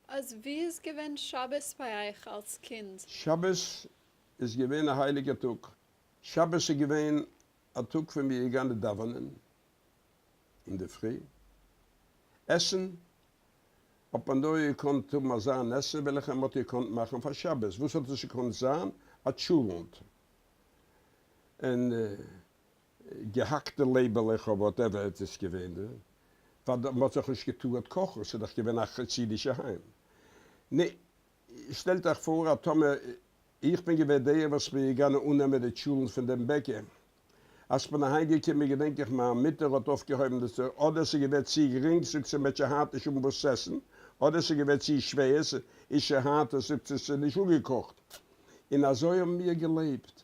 אז ווי איז געווען שבת ביי אייך אלס קינד? שבת איז געווען א הייליגער טאג. שבת איז געווען א טאג ווען מיר געגאנען דאווענען אינדערפרי, עסן האט מען נאר געקאנט האבן אזא אן עסן וועלכע מען האט געקאנט מאכן פאר שבת, וואס האט עס געקאנט זיין? א טשולענט און געהאקטע לעבערלעך אדער whatever עס איז געווען, ווייל מען האט זיך נישט געטארט קאכן, ס'איז דאך געווען א חסידישע היים. נו, שטעלט אייך פאר אז טאמער איך בין געווען דער וואס בין געגאנען אננעמען די טשולענט פון דעם בעקער, אז כ'בין אהיים געקומען געדענק איך מיין מוטער האט אויפגעהויבן די צו אדער ס'איז געווען צו גרינג זאגט זי מ'וועט שוין היינט נישט האבן וואס צו עסן, אדער ס'איז געווען צו שווער ס'איז שוין היינט זאגט זי ס'איז נישט אפגעקאכט. און אזוי האבן מיר געלעבט.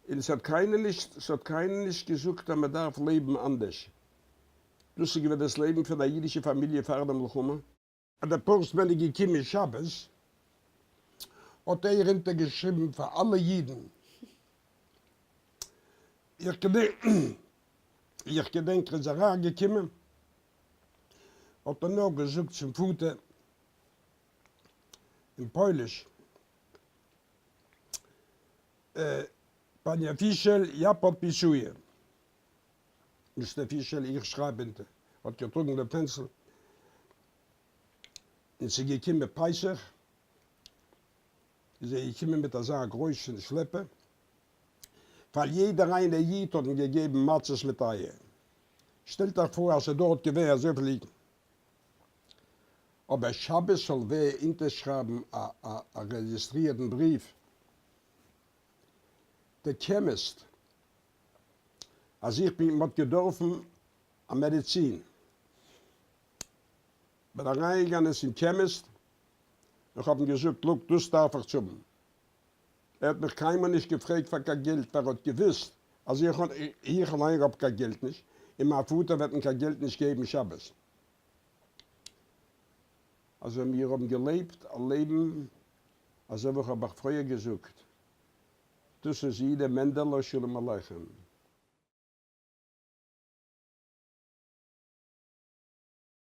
און ס'האט קיינער נישט ס'האט קיינער נישט געזאגט אז מ'דארף לעבן אנדערש. דאס איז געווען דאס לעבן פון א אידישע פאמיליע פאר די מלחמה. אז דער postman איז געקומען שבת האט ער אונטערגעשריבן פאר אלע אידן, איך געדענק ער איז אריין געקומען האט ער נאר געזאגט צום פאטער אין פויליש, Panie Fiszel, ja podpisuję. Mister Fiszel, איך שרייב אונטער. האט געטראגן דעם פענסיל און ס'איז געקומען פסח, איז ער געקומען מיט אזא גרויסן שלעפער, פאר יעדער איינער איד האט מען געגעבן מצות מיט אייער. שטעלט אייך פאר אז ס'איז דארט געווען אזויפיל אידן. אבער שבת זאל ווער אונטערשרייבן א רעגיסטרירטן בריוו? דער chemist אז איך בין מ'האט געדארפן א מעדיצין. בין אריינגעגאנגען צום chemist און כ'האב אים געזאגט look דאס דארף איך צו האבן. ער האט מיך קיינמאל נישט געפרעגט פאר קיין געלט ווייל ער האט געוואוסט אז איך איך אליין האב קיין געלט נישט און מיין פאטער וועט מיר קיין געלט נישט געבן שבת. אזוי מיר האבן געלעבט א לעבן אזוי ווי כ'האב אייך פריער געזאגט. דאס איז אידע מענדעלע שלום עליכם.